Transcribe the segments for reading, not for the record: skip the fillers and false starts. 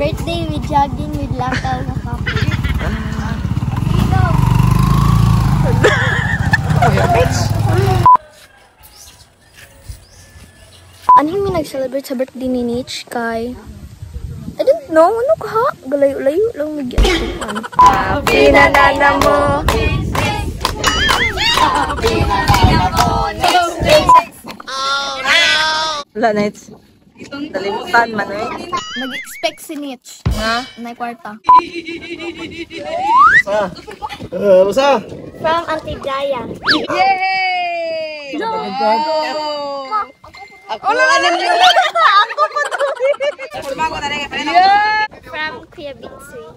Birthday with jogging with lakaw na kape. Ano yung nag-celebrate sa birthday ni Nitch kay... I don't know. Ano ka? Galayo-layo lang nagyan. Happy na nana mo! Happy na nana mo! Oh no! Wala, Nitch. Nalimutan man eh. Nag-expect si Nitch. Ha? May kwarta. Basta! From Auntie Jaya. Yay! No! Ako ano niyo? Ako pa to. From Kuya Bitsui.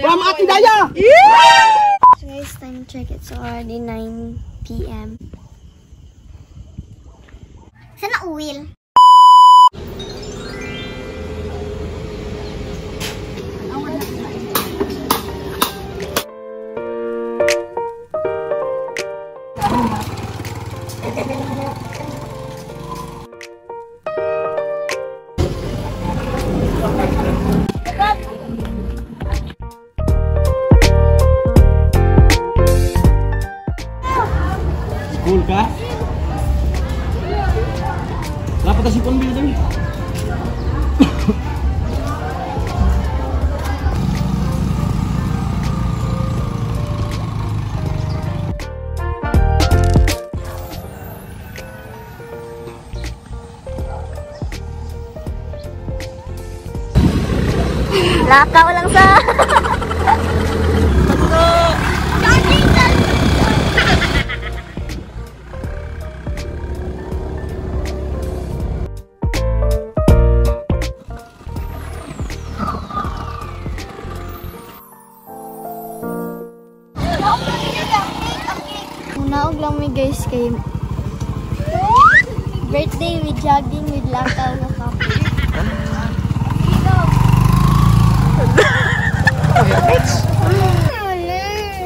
From Ate Daya! So guys, time check. It's already 9 p.m. Sana uwil. School ka? Dapat si Pon Builder. Lakaw lang sa Unaog lang mi guys kay birthday with jogging with lakaw na kape.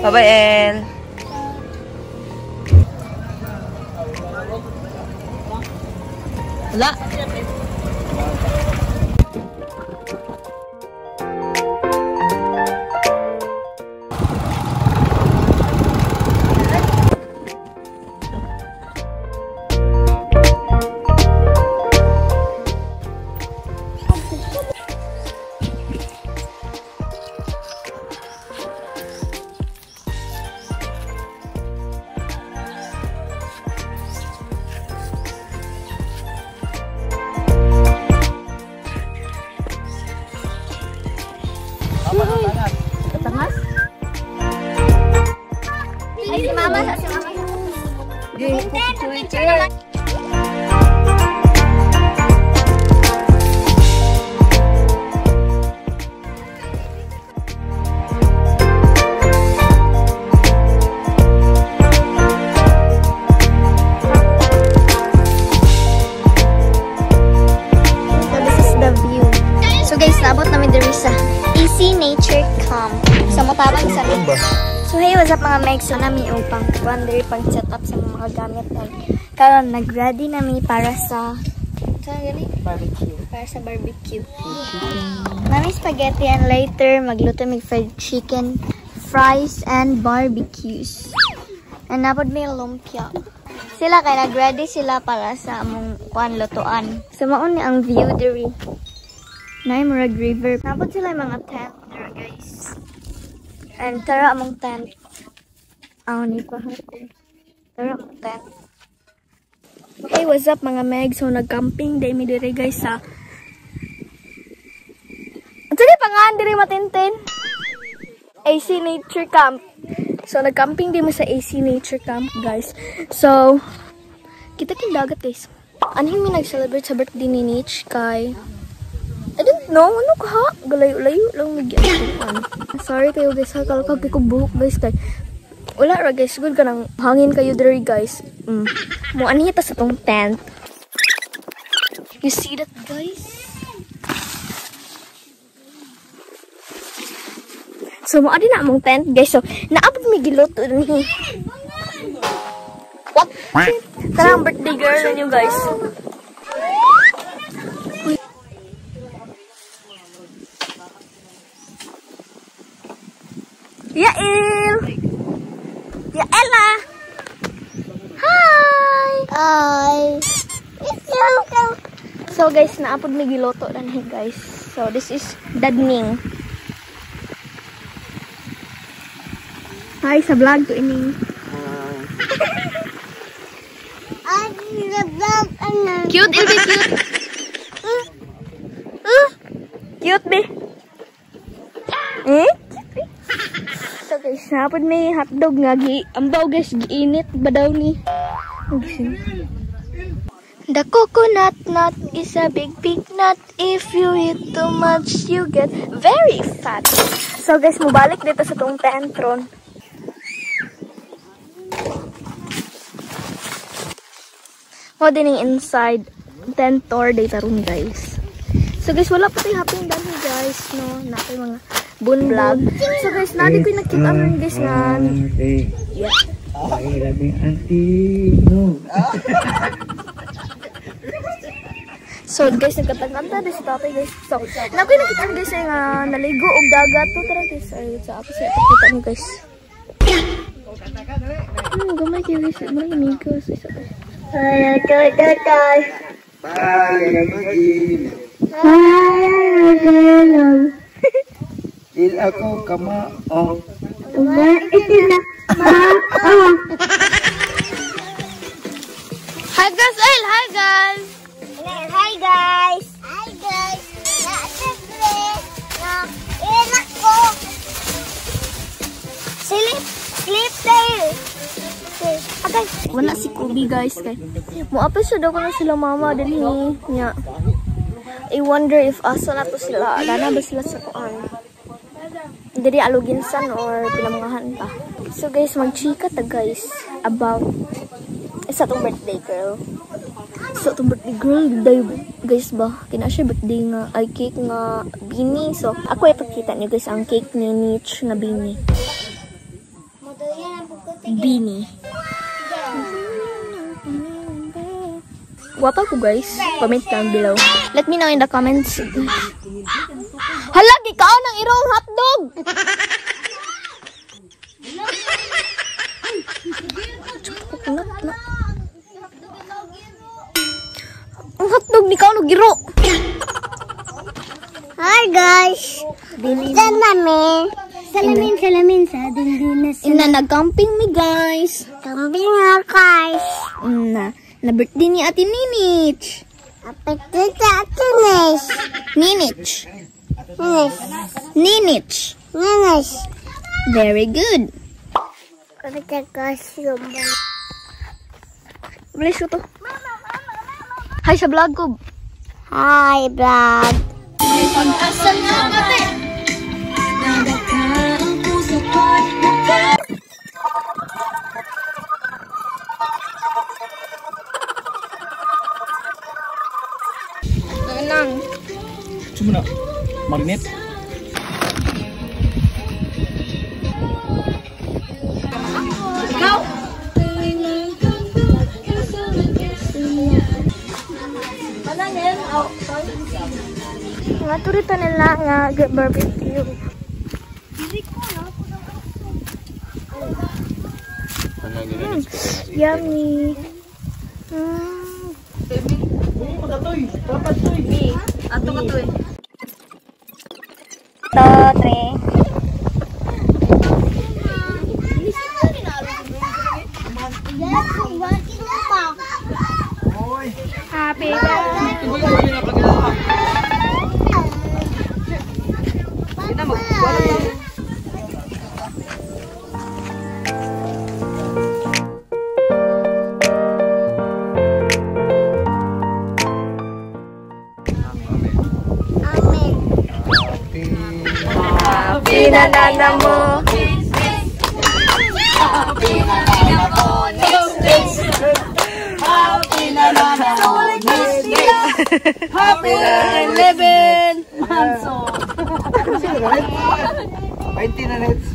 Bye-bye, El. Wala. Patangas? Ay, si mama. Si mama. Picture na lang. So this is the view. So guys, naabot namin diri sa Easy Nature Camp. So matabang sa amin. So hey, what's up mga Meg? So nami upang kuan diri pag set up sa mga gamit ay karon nag-ready na mi para sa barbecue. Para sa barbecue. Nami spaghetti and later magluto mig fried chicken, fries and barbecues. And napod may lumpia. Sila kay nag-ready sila para sa among kuan lutuan. So mao ni ang view diri. Naay murag river. Napod sila yung mga tent diri guys. And tara among tent. Aw ni pa. Tara among tent. Hey, what's up mga Meg? So nag-camping day mi diri guys sa Ano pangalan diri matintin? AC Nature Camp. So nag-camping day mi sa AC Nature Camp guys. So kita kin dagat guys. Ano yung nag-celebrate sa birthday ni Nitch kay I don't know, ano ka? Galayo-layo lang nagyan. Sorry kayo guys, kalkag ko buhok guys kay wala ra guys, good ka nang hangin kayo diri guys. Mo anhi ta sa tong tent. You see that guys? So mo adi na among tent guys. So naabot mi giluto dinhi. Tara ang birthday girl ninyo guys. Yael! Yaela! Hi! Hi! So guys, naapod may giloto na ni guys. So this is Dadning. Hi sa vlog to ining. Cute, Ilby, cute. Cute, be. Eh? Cute, be. So guys, naapod may hotdog nga gi ambaw guys, giinit ba daw ni. The coconut nut is a big, big nut. If you eat too much, you get very fat. So guys, mubalik dito sa tong tentron. Mo din yung inside tent tour data room guys. So guys, wala pa tayo happy dami guys, no? Na tayo mga bunblog. So guys, nadi ko nakita ron guys nga. Yeah. Ay, labing auntie. No. So guys, nagkataganta din si tatay guys. So, nakoy nakita guys ay nga naligo og dagat to tara guys. Ay, sa ako siya pakita niyo guys. Gamay kayo guys, mga amigos. Isa guys. Ay, tay, tay, tay. Bye, Bye, Il ako kamao. Hi guys, El, hi guys. Hi guys! Hi guys! Na-siyempre, na inak ko! Silip! Slip tayo! Ah, guys, wala si Kobe guys kay. Mo-apil sa daw ko na sila mama dinhi nya. I wonder if asa na to sila. Dana ba sila sa kuan? Diri Aluginsan or Pinamungahan pa. So guys, magchika ta guys about sa tong birthday girl. So itong birthday girl, day, guys ba? Kina siya birthday nga, ay cake nga bini. So ako ipakita niyo guys ang cake ni Nitch nga bini. Bini. Guwapa ko guys. Comment down below. Let me know in the comments. Hala, gikaon ng irong hotdog! Ang hotdog ni kaon og giro. Hi guys! Salamin! Salamin, salamin sa dindin na sa... Ina, nag-camping mi guys. Camping nga guys. Na, na birthday ni Ate Ninich. Apete sa Ate Ninich. Ninich. Ninich. Ninich. Ninich. Very good. Bilis ko to. Hi sa vlog ko. Hi vlog. Nang. Cuma na marinate. Ikaw. Nga turita nila nga get barbecue. Yummy. Ato ka to eh. 2, 3. Happy birthday. Happy nanana mo. Happy 11 months old. 20 na nets.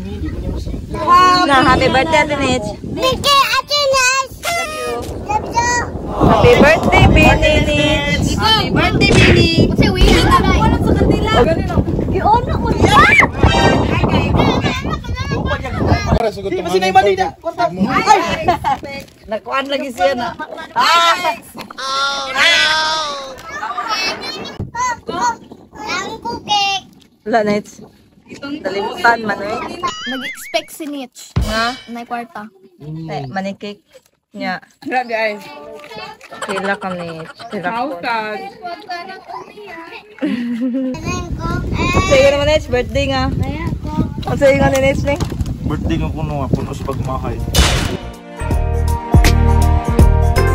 Na, happy birthday, Ate Nitch. Bigay Ate Ness. Winnie. Kasi Winnie. Wala sa kandila. Giuna mo. Di ba sinay Manila? Ay! Nakuan lagi siya na. Ang cake. Wala na it's. Nalimutan man eh. Nag-expect si Mitch. Nga? May kwarta. Eh, money cake. Nya. Grabe ay. Pila kami. Pila ko. Sa Sa iyo naman Nets, birthday nga. Ang sa iyo nga ni Nets ni. Birthday nga kuno nga puno sa pagmahay.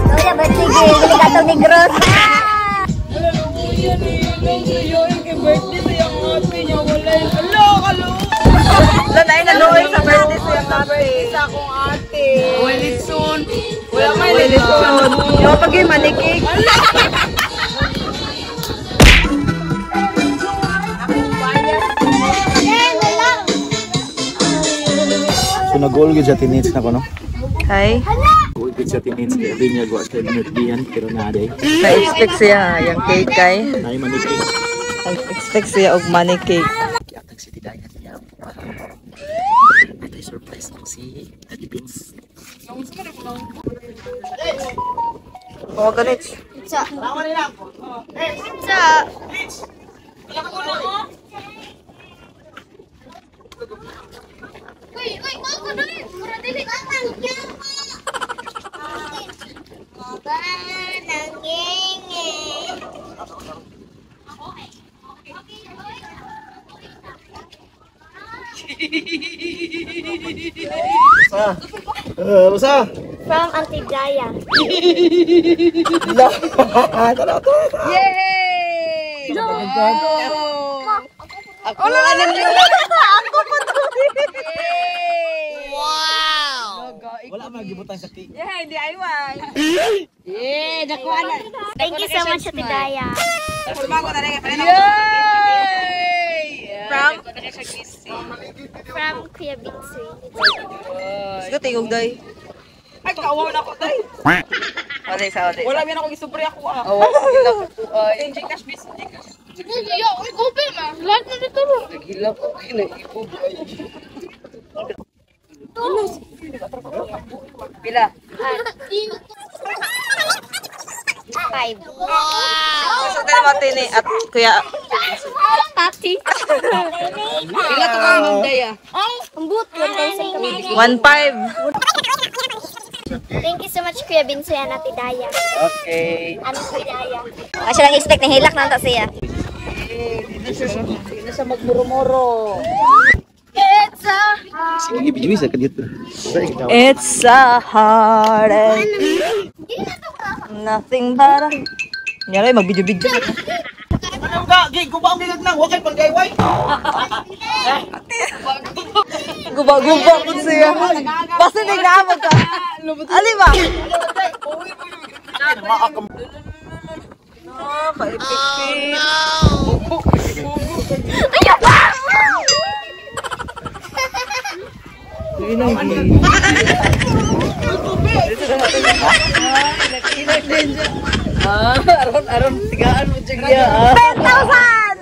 Kuya, birthday girl. Dili ka ni Gross. Wala na naluoy sa birthday sa iyang ate. Sa akong ate. Well, it's soon. Wala may Litson. Yung pag yung money cake. So nag-goal gyud sa tinits na ko no. Hi. Goal gyud sa tinits kay abi niya gwa sa birthdayan pero na day. Na-expect siya yung cake kay. Nay man cake. Expect siya og money cake. Kiatag si Tiday na niya. Atay surprise ko si Daddy Pins. Oo, ganit. Sa. Sa. Uy, uy, ko na. Mura dili. Basta. From Auntie Jaya. Yay! Ako ano niyo? Ako pa to. Wala man gibutang sa cake. Yay, DIY. Thank you so much, Ate Daya. Yay! From? From Kuya Bitsui. Sige, tingog day. Ay, kawaw na ako, tay. Wala sa wala. Wala man ako gisupre ako ah. Oo, sige lang. Ay. Gcash bis, Gcash. Pila. 5. So, tayo mo tini at kuya. Tati. Pila to ka, Ma'am Daya? Ang but, 1,000 kami. 1.5. Thank you so much, Kuya Binsoy and Ate Daya. Okay. Ano Kuya Daya? Kasi lang expect na hilak na siya. Sige na siya magmuro-muro. It's a... Sige gibigay sa kadiyot. It's a heartache. Nothing but a... Nyari, mag-video-video. Ano ka? Gig, guba ang gigag nang. Wakay pang DIY. Guba-guba ko siya. Basta nagnaamod ka. Ali ba? Oh, kaipik-pik. Aron, aron, tigaan mo siya. 10,000!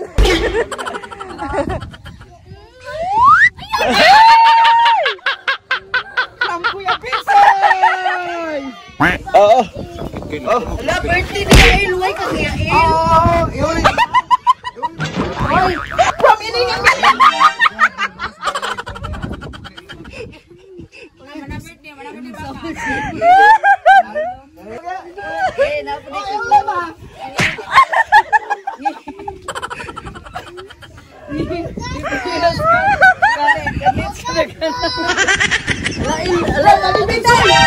Oo. Ala, birthday ni Yael. Huwag kang Yael. Oo. Yun. From iningan ka.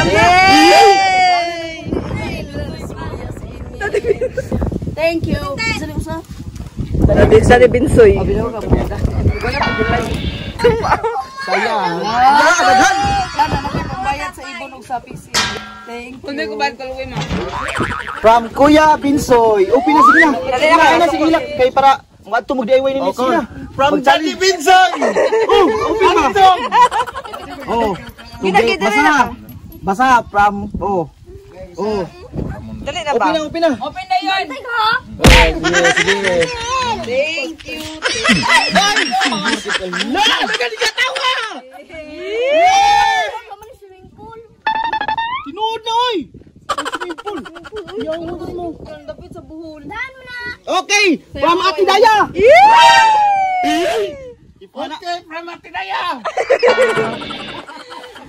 Yay! Thank you. Sa ni Binsoy. Saya. Daghan. Sana nakipagbayad sa ibon og sa PC. Thank Kundi ko ba kaluwi mo? From Kuya Binsoy. Open na sige na. Sige na sige na kay para ngadto mag DIY ni sige na. From Daddy Binsoy. Oh, open na. Oh. Ginagita Basa. na. Basa from oh. Oh. Dali na ba? Open na, open na. Open na yun. Oh, sige. Thank you. Na! Magaling ka tawa! Tinuod na, oy! Swimming pool. Yaw mo. Dapit sa buhol. Okay, from Ate Daya. Okay, from Ate Daya.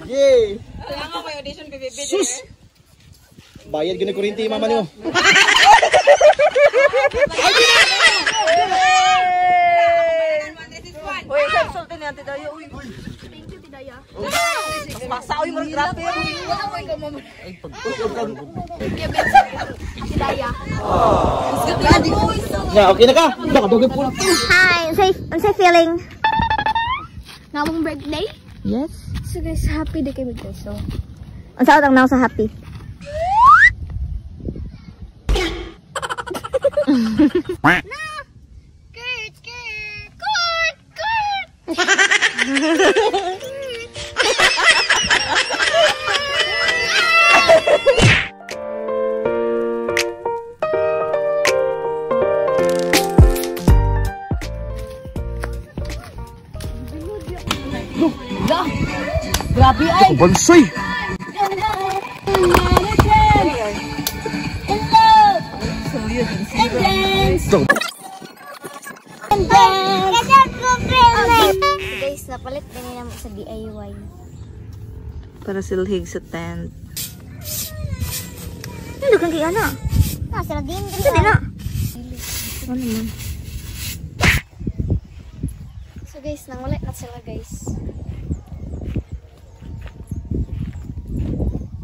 Yay! Kailangan ko audition PBB. Sus! Bayad gani kuryente mama niyo. Uy, sa sulti ni Ate Daya, uy. Thank you, Tidaya. Pasa uy mo grabe. Tidaya. Ya, okay na ka? Baka dugay po. Hi, unsay feeling? Namong birthday? Yes. So guys, happy day kami guys. So, Unsa utang na sa happy? Na! Kurt, Kurt, Kurt, Kurt! Grabe ay. Bansoy. Guys, napalit din nila mo sa DIY. Para silhig sa tent. Ano kang kaya na? Ah, sila din din na. Ano man? So guys, nangulit na sila guys.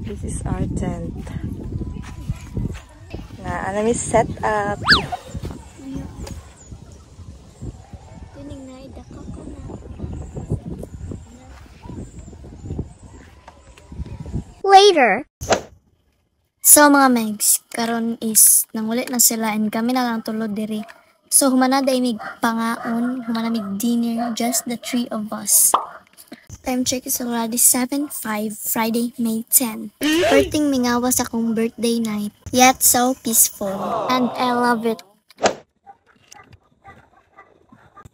This is our tent. Na ano mi set up. Tuning na idaka ko na. Later. So mga megs, karon is nangulit na sila and kami na lang tulod diri. So humana day mig pangaon, humana mig dinner, just the three of us. Time check is already 7:05, Friday, May 10. Perting mingawas akong birthday night. Yet so peaceful. And I love it.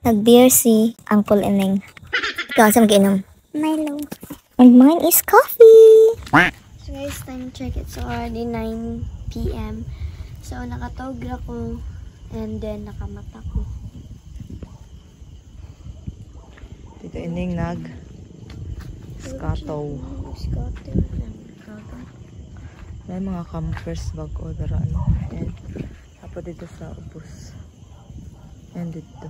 Nag-beer si Uncle Ining. Ikaw, saan mag-inom? Milo. And mine is coffee. So guys, time check. It's already 9 p.m. So nakatawag ako and then nakamata ko. Dito ining nag skato. May mga campers bago dara ano. And apo dito sa ubos. And dito.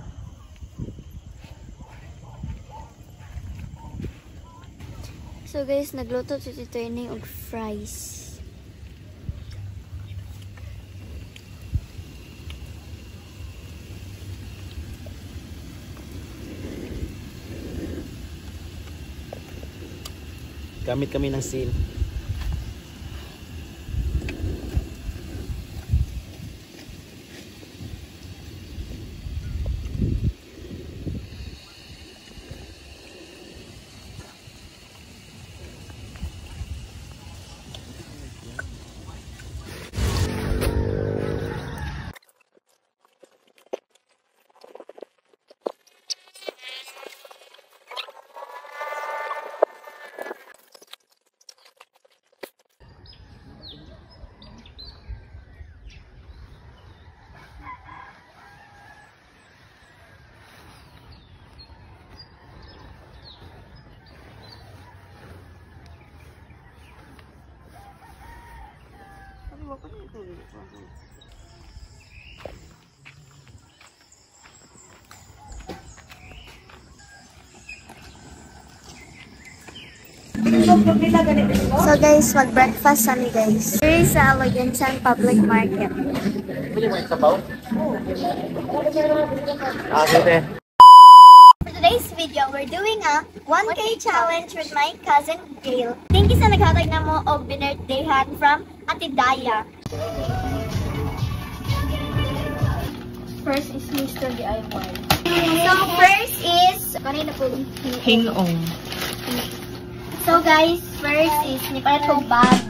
So guys, nagluto si Tito Ining og fries. Gamit kami ng seal. So guys, mag-breakfast kami guys. Here is sa Aloyonsan Public Market. For today's video, we're doing a 1K challenge with my cousin Gail. Thank you sa naghatag na mo og birthday hat from Ate Daya. First is Mr. DIY. So first is kanina po. Hingong. So guys, first is ni palit ko bag.